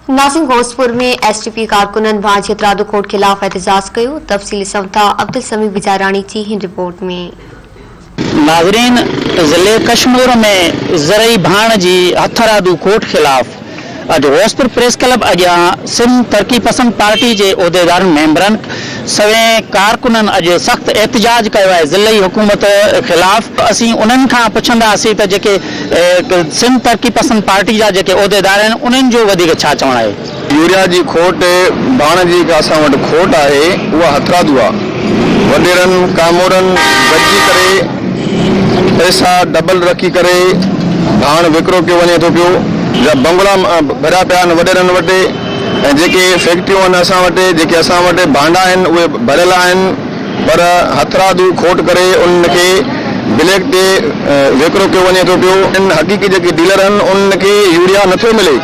ناظم Ghauspur ۾ S T P ڪارڪنن ڀاڄ هٿرادو کوٽ خلاف احتجاج ڪيو، تفصيل ڏسون ٿا عبدالسميع بجاراڻي جي هن رپورٽ ۾. ناظرين ضلعي ڪشمور ۾ زرعي ڀاڻ جي هٿرادو کوٽ خلاف اڄ غوثپور پريس ڪلب اڳيان سنڌ ترقي پسند پارٽي جي عهديدارن ميمبرن سوين ڪارڪنن اڄ سخت احتجاج ڪيو آهي ضلعي حڪومت خلاف اسين انهن کان پڇنداسين ته جيڪي سنڌ ترقي پسند پارٽي جا جيڪي عهديدار آهن انهن جو وڌيڪ ڇا چوڻ آهي. يوريا جي کوٽ، ڀاڻ جي جيڪا اسان وٽ کوٽ آهي اها هٿرادو آ. وڏيرن ڪامورن گڏجي ڪري پئسا ڊبل رکي ڪري ڀاڻ وڪرو ڪيو وڃي ٿو پيو. جا بنگلا ڀريا پيا آهن وڏيرن وٽ ۽ جيڪي فيڪٽريون آهن اسان وٽ جيڪي اسان وٽ ڀانڊا آهن اهي ڀريل آهن. پر هٿرادو کوٽ ڪري انهن کي بليڪ تي وڪرو ڪيو وڃي ٿو پيو. ان حقيقي جيڪي ڊيلر آهن انهن کي يوريا نٿو ملي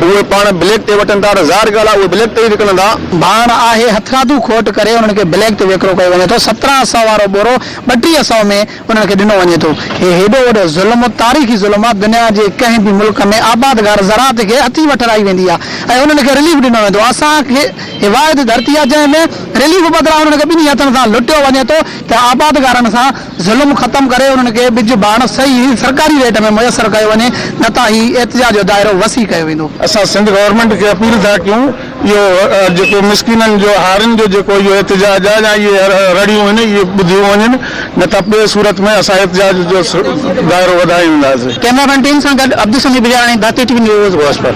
اهي پاڻ بليڪ تي وٺن ٿا ته ظاهر ڳالهه آهي اهي بليڪ تي ئي وڪڻندا. ڀاڻ آهي هٿرادو کوٽ ڪري انهن کي بليڪ تي وڪرو ڪيو وڃي ٿو 17 سئو وارو ٻورو 32 سئو ۾ انهن کي ڏنو وڃي ٿو. هي هيڏو وڏو ظلم تاريخي ظلم آهي دنيا جي ڪنهن به ملڪ ۾ آبادگار زراعت کي هٿي وٺرائي ويندي آهي ۽ انهن کي رليف ڏنو ويندو آهي اسان کي هي واحد ڌرتي آهي جنهن ۾ رليف بدران انهن کي ٻنهي هٿن سان لٽيو وڃي ٿو ته آبادگارن سان ظلم ختم ڪري انهن کي ٻج ڀاڻ صحيح سرڪاري ريٽ ۾ ميسر ڪيو وڃي نه ته هي احتجاج جو دائرو وسيع ڪيو ويندو. اسان سنڌ گورنمينٽ کي اپيل ٿا ڪيون اهو جيڪو مسڪينن جو هارين جو جيڪو اهو احتجاج آهي يا اهي رڙيون آهن اهي ٻڌيون وڃن نه ته ٻي صورت ۾ اسان احتجاج جو دائرو وڌائينداسين. ڪئميرا مين ٽيم سان گڏ Abdul Sami Bijarani, Dharti T V news, Ghauspur.